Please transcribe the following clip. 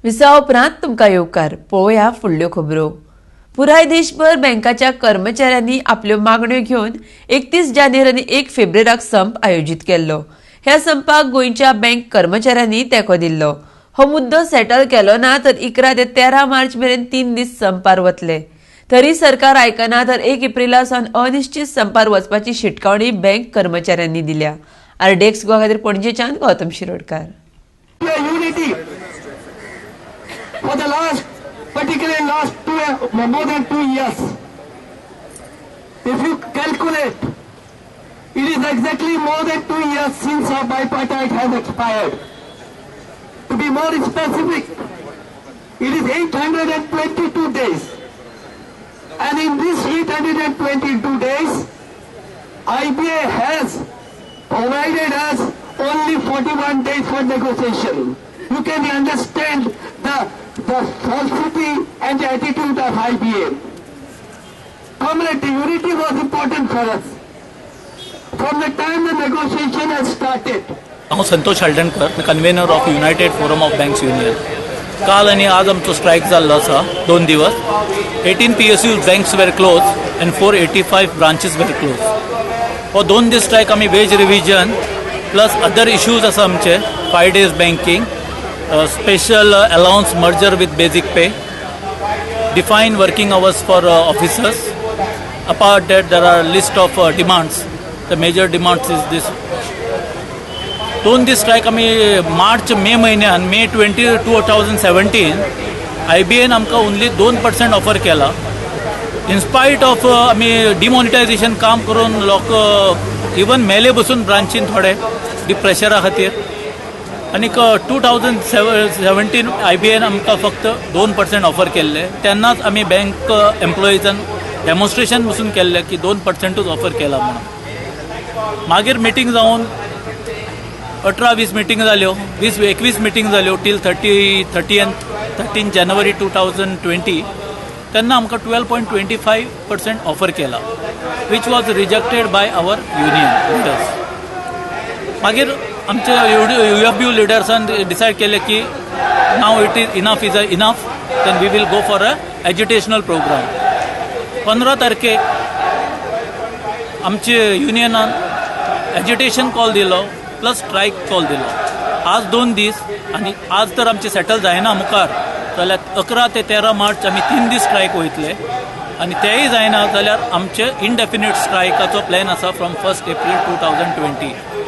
विसवा उपरांत तुमकां येवकार. पळोवया फुडल्यो खबरो. पुराय देशभर बँकाच्या कर्मचाऱ्यांनी आपल्यो मागण्यो घेवन 31 जानेर आनी 1 फेब्रेराक संप आयोजीत केल्लो. ह्या संपाक गोंयच्या बँक कर्मचाऱ्यांनी तेंको दिल्लो. हो मुद्दो सेटल केलो ना तर 11 ते 13 मार्च मेरेन 3 दीस संपार वतले. तरी सरकार आयकना तर 1 एप्रिला सावन अनिश्चित संपार वचपाची शिटकावणी बँक कर्मचाऱ्यांनी दिल्या. आरडीएक्स गोवा खातीर पणजेच्यान Gautam Shirodkar. Unity for the last, particularly last two, more than 2 years. If you calculate, it is exactly more than 2 years since our bipartite has expired. To be more specific, it is 822 days. And in this 822 days, IBA has provided us only 41 days for negotiation. You can understand the falsity and the attitude of IBA. Comrade, the unity was important for us. From the time the negotiation has started, हांव Santosh Haldankar, convener of United Forum of Banks Union. काल आनी आज आमचो strike जाल्लो आसा 2 दिवस. 18 PSU banks were close and 485 branches were close. हो 2 दीस स्ट्रायक आमी wage revision plus other issues आसा आमचे, 5 days banking, special allowance, merger with basic pay, define working hours for officers. Apart that, there are list of demands. The major demands is this. 2 दीस strike आमी मार्च मे म्हयन्यान, May 20, 2017, I B N आमकां only 2% offer केला. इनस्पायट of आमी demonetisation काम करून लोक even मेले बसून ब्रांचीन थोडे डिप्रेशरा खातीर. आनीक 2017 आय बी एन आमकां फक्त 2% ऑफर केल्ले. तेन्नाच आमी बँक एम्प्लॉइजान डेमॉन्स्ट्रेशन बसून केल्लें की 2%ूच ऑफर केला म्हणून. मागीर मिटींग जावन 18 20 मिटींग जाल्यो, 20 21 मिटींग जाल्यो till 30 13 January 2020. तेन्ना आमकां 12.25% offer केला, which was rejected by our union leaders. मागीर आमच्या यू एफ बी you लिडर्सान decide केलें की now it is enough is a enough, then we will go for a agitational program. 15 तारखेक आमचे युनियनान एजिटेशन कॉल दिलो प्लस स्ट्रायक कॉल दिलो. आज 2 दीस आनी आज तर आमचे सेटल जायना मुखार जाल्यार 11 ते 13 मार्च आमी 3 दीस स्ट्रायक वयतले आनी तेय जायना जाल्यार आमचे इनडेफिनेट स्ट्रायकाचो प्लॅन आसा from 1 April 2020.